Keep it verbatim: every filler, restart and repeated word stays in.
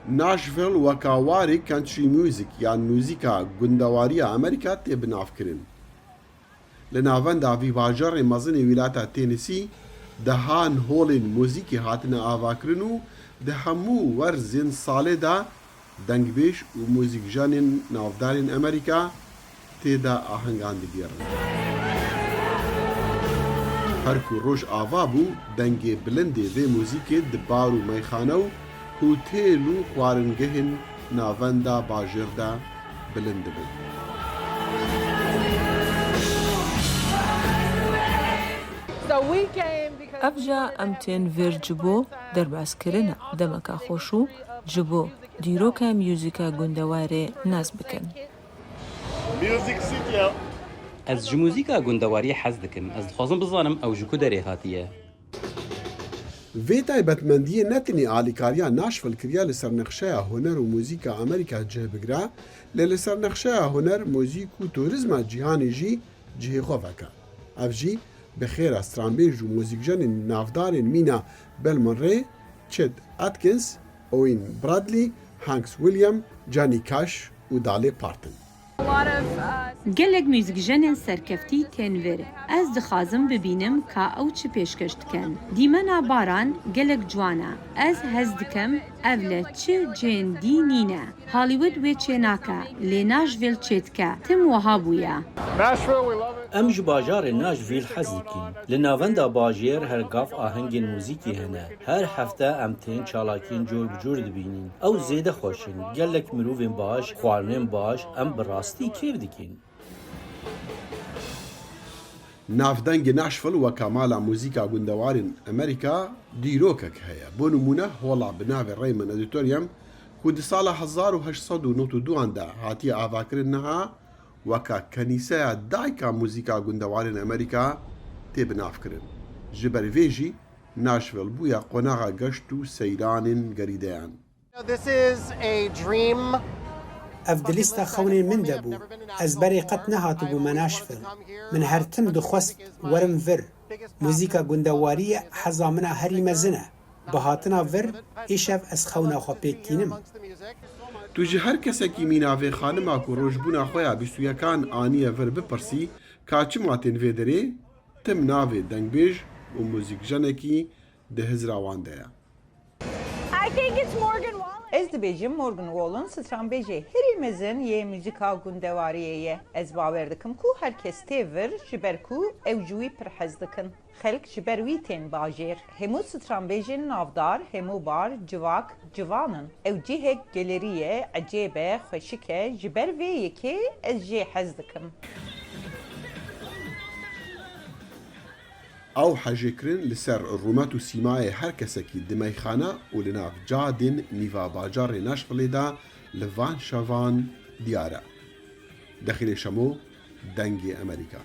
Nashville weka warê country music yan muzîka gundewariya Amerîka tê binavkirin. Li navenda vî bajarê mezin ê wîlata Tennessee dehan holên muzîkê hatine avakirin û di hemû werzên salê de dengbêj û muzîkjanên navdarên Amerîka tê de ahengan digêrin. Her ku roj ava bû, dengê bilindê vê muzîkê di bar û meyxane û hotêl û xwaringehên navenda bajêr de bilind dibin. Ev ja em tên vir ji bo derbazkirina demeka xweş û ji bo dîroka muzîka gundewarê nas bikin. Ez ji muzîka gundewariyê hez dikim. Ez dixwazim bizanim ew ji ku derê hatiye. Vê taybetmendiyê ne tenê alîkariya Nashville kiriye li ser nexşeya huner û muzîka Amerîka cih bigire, lê li ser nexşeya huner, muzîk û turîzma cîhanê jî cihê xwe veke. Ev jî bi xêra stranbêj û muzîkjenên navdarên mîna Bill Murray, Chet Atkins, Owen Bradley, Hank Williams, Johnny Cash û Dolly Parton. Gelek muzîkjenên serkeftî tên vir. Ez dixwazim bibînim ka ew çi pêşkeş dikin. Dîmena baran gelek ciwan e. Ez hez dikim ev li çi cihên dî nîne. Hollywood wê çênake, lê Nashville çêdike. Tim wiha bûye. Em ji bajarê Nashville hez dikin. Li navenda bajêr her gav ahengên muzîkî hene. Her hefte em tên çalakiyên cor bi cor dibînin. Ew zêde xweş in. Gelek mirovên baş, xwarinên baş, em bi rastî kêf dikin. Navdengê Nashville weka mala muzîka gundewarên Amerîka dîrokek heye. Bo nimûne, hola bi navê Raymond Auditorium ku di sala hezar û heşt sed û nod û duan de hatiye avakirin niha weka kenîseya dayika muzîka gundewarên Amerîka tê binavkirin. Ji ber vê jî Nashville bûye qonaxa geşt û seyranên gerîdeyan. Ev di lîsta xewnên min de bû. Ez berê qet nehatibûme Nashville. Min her tim dixwest werim vir. Muzîka gundewariyê heza min a herî mezin e. Bi hatina vir, îşev ez xewna xwe pêk tînim. Tu ji her kesekî mîna vê xanima ku rojbûna xwe ya bîst û yekan aniye vir bipirsî ka çima tên vê derê, tim navê dengbêj û muzîkjenekî di hizra wan de ye. Ez dibêjim Morgan Wallen stranbêjê herî mezin yê muzîka gundewariyê ye. Ez bawer dikim ku her kes tê vir ji ber ku ew ji wî pir hez dikin. Xelk ji ber wî tên bajêr. Hemû stranbêjên navdar, hemû bar, civak, ciwan in. Ew cihek gelerî ye, ecêb e, xweşik e. Ji ber vê yekê ez jê hez dikim. Ew hejêkirin li ser rûmet û sîmayê her kesekî di meyxane û li nav cadên nîva bajarê Nashvillê de li van şevan diyar e. Dexîlê Şemo, Dengê Amerîka.